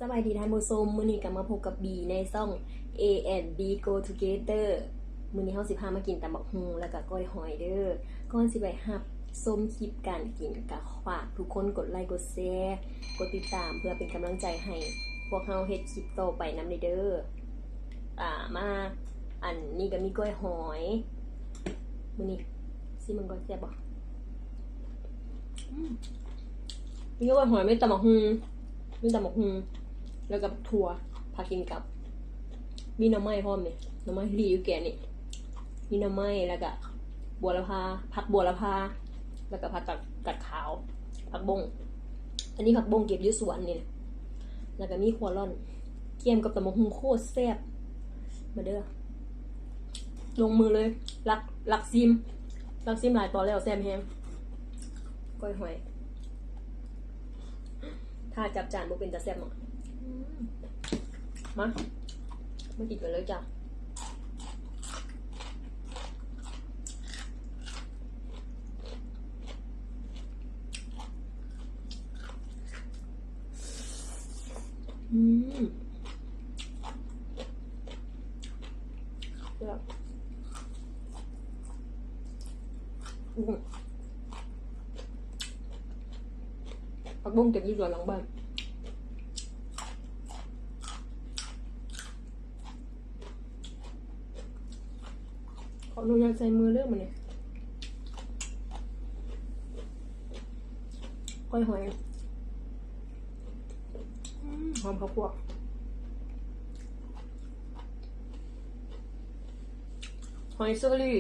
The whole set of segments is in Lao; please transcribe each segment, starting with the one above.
ສະບາຍດີທ່ານຜູ້ຊົມ, ມື້ນີ້ກໍມາພົບກັບບີໃນຊ່ອງ A and B Go Together. ມື້ນີ້ເຮົາຊິພາມາກິນຕຳບັກຫຸ່ງ ແລ້ວກໍກ້ອຍຫອຍເດີ້. ກ່ອນຊິໄປຮັບຊົມຄລິບການກິນ ກໍຝາກທຸກຄົນກົດໄລກ໌ ກົດແຊ ກົດຕິດຕາມ ເພື່ອເປັນກຳລັງໃຈໃຫ້ພວກເຮົາເຮັດຄລິບຕໍ່ໄປນຳເດີ້. ອ່າ ມາ ອັນນີ້ກໍມີກ້ອຍຫອຍ. ມື້ນີ້ຊິມເບິ່ງກ່ອນ ແຊບບໍ່? ອືມ ມີກ້ອຍຫອຍ ມີຕຳບັກຫຸ່ງ ມີຕຳບັກຫຸ່ງ ແລ້ວກໍຖົ່ວ ພາກິນກັບ ມີໜໍ່ໄມ້ພ້ອມເດ້ ໜໍ່ໄມ້ທີ່ຢູ່ແກະນີ້ ມີໜໍ່ໄມ້ ແລ້ວກໍບົວລະພາ ຜັກບົວລະພາ ແລ້ວກໍຜັກກາດ ກາດຂາວ ຜັກບົ້ງ. ອັນນີ້ຜັກບົ້ງເກັບຢູ່ສວນນີ້ນະ ແລ້ວກໍມີຂົ້ວລ່ອນ ກ່ຽມກັບຕຳບັກຫຸ່ງ ໂຄດແຊບ. ມາເດີ້ ລົງມືເລີຍ. ລັກ ລັກຊີມ ລັກຊີມຫຼາຍຕອນແລ້ວ ແຊບແຮງ ກ້ອຍຫອຍ. ຖ້າຈັບຈານບໍ່ເປັນຕາແຊບເນາະ. ອືມ ມາ ມາກິນກັນເລີຍຈ້າ. ອືມ ແຊບ. ອືມ ຜັກບົ້ງເກັບຢູ່ສວນຫຼັງບ້ານ. ຂໍອະນຸຍາດໃສ່ມືເດີ້ມື້ນີ້ ກ້ອຍຫອຍ. ອືມ ຫອມເຂົ້າຂົ້ວ ຫອຍເຊີຣີ.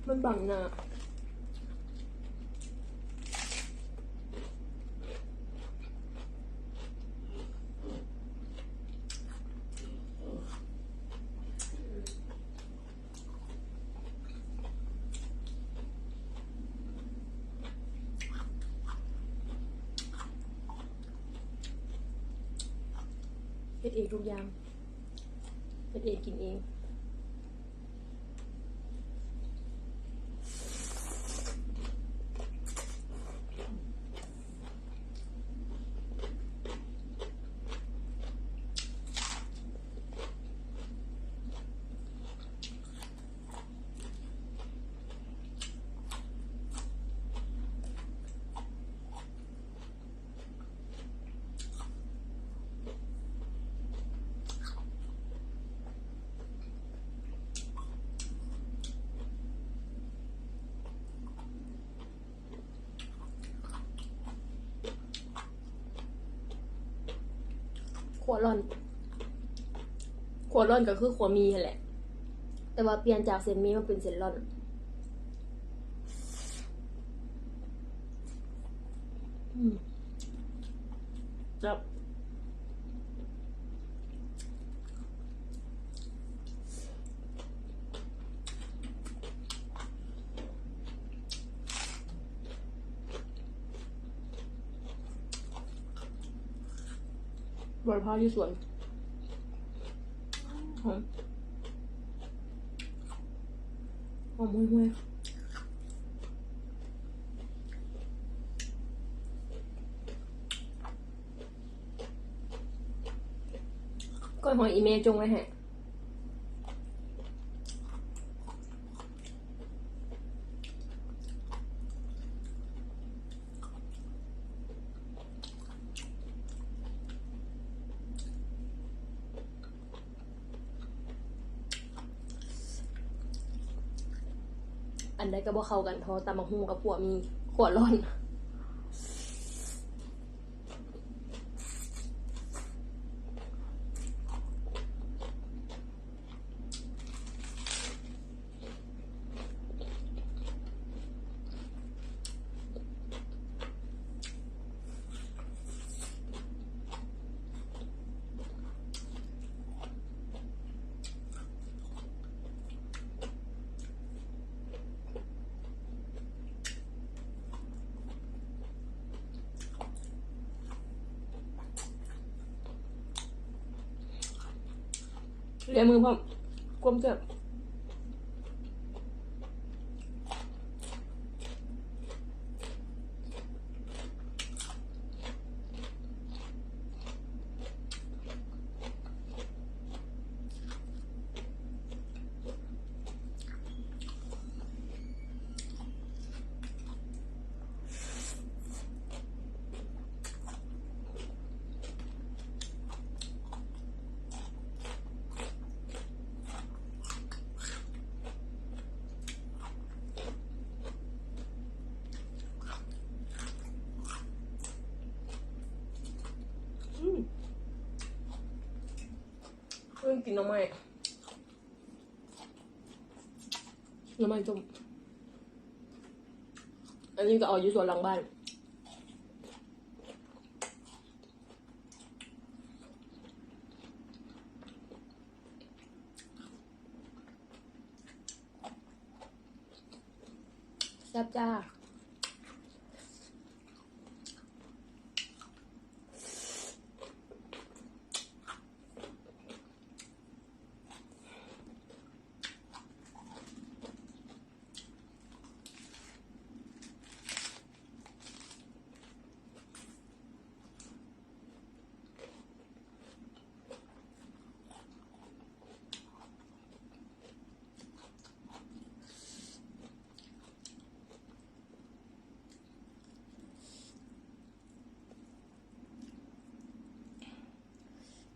ມັນບັງໜ້າ. ເຮັດເອງທຸກຢ່າງ ເຮັດເອງກິນເອງ. ຂົ້ວລ່ອນ ຂົ້ວລ່ອນກໍຄືຂົ້ວໝີ່ຫັ້ນແຫຼະ ແຕ່ວ່າປ່ຽນຈາກເສັ້ນໝີ່ມາເປັນເສັ້ນລ່ອນ. ອືມ ແຊບ. ບັວລະພາຢູ່ສວນ ຫອມ ຫອມຫ່ວຍໆ. ກ້ອຍຫອຍອີ່ແມ່ຈົ່ງໄວ້ໃຫ້. ອັນໃດກໍບໍ່ເຂົ້າກັນເທົ່າຕຳບັກຫຸ່ງກັບຂົ້ວໝີ່ ຂົ້ວລ່ອນ. ຫ ແລະມືພ້ອມ ຄວາມແຊບ. ອືມ ເພິ່ງກິນໜໍ່ໄມ້ ໜໍ່ໄມ້ຕົ້ມ. ອັນນີ້ກໍເອົາຢູ່ສວນຫຼັງບ້ານ. ແຊບຈ້າ.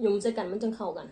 ຫຍຸ່ມໃສ່ກັນມັນຈັ່ງເຂົ້າກັນ.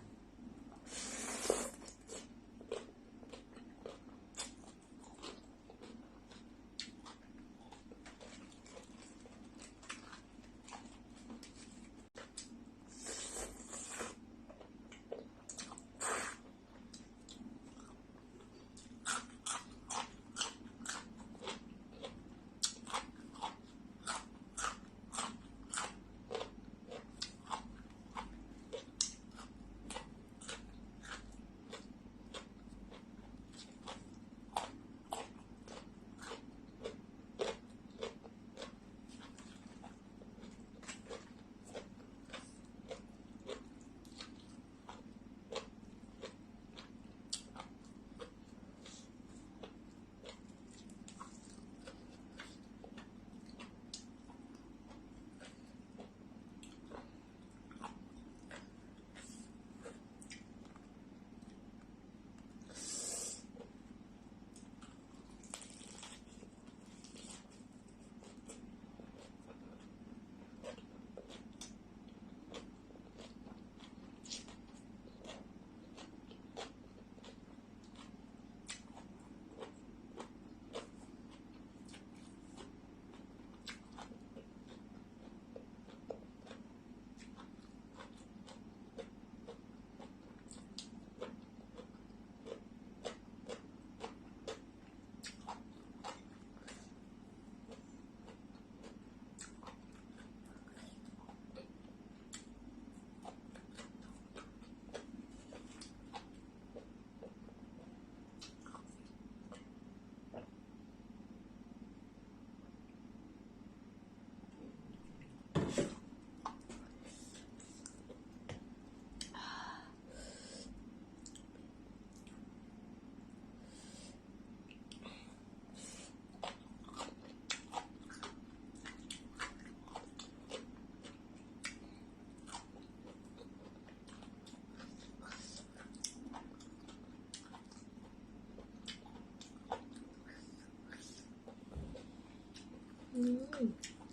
ອືມ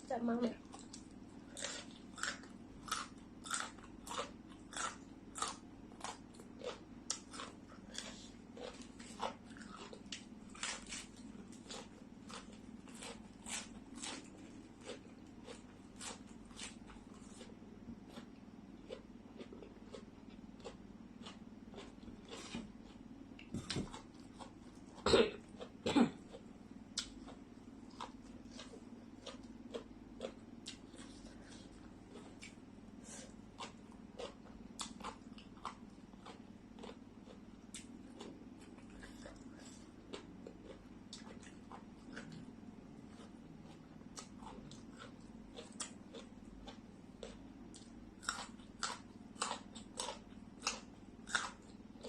ແຊບມາກເລີຍ. ອ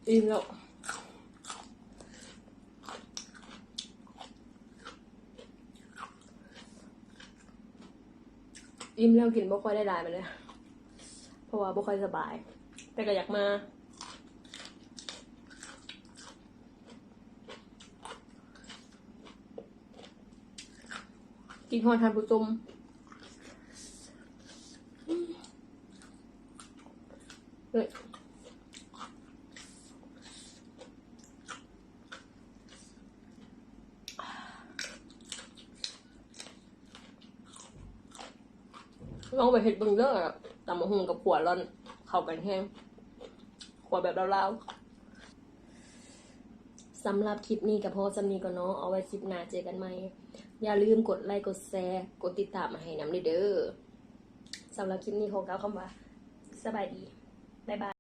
ອີ່ມແລ້ວ ອີ່ມແລ້ວ ກິນບໍ່ຄ່ອຍໄດ້ຫຼາຍປານໃດ ເພາະວ່າບໍ່ຄ່ອຍສະບາຍ ແຕ່ກໍຢາກມາ ກິນຮອດທ່ານຜູ້ຊົມ ເອີ ລອງໄປເຮັດເບິ່ງເດີ ຕຳບັກຫຸ່ງກັບຂົ້ວລອນ ເຂົ້າກັນແຮງ ຂົ້ວແບບລາວໆ. ສຳລັບຄລິບນີ້ກໍພໍສ່ຳນີ້ກ່ອນເນາະ ເອົາໄວ້ຄລິບໜ້າເຈີກັນໃໝ່ ຢ່າລືມກົດໄລ ກົດແຊ ກົດຕິດຕາມໃຫ້ນຳເດີ. ສຳລັບຄລິບນີ້ຂໍກ່າວຄຳວ່າ ສະບາຍດີ ບາຍບາຍ.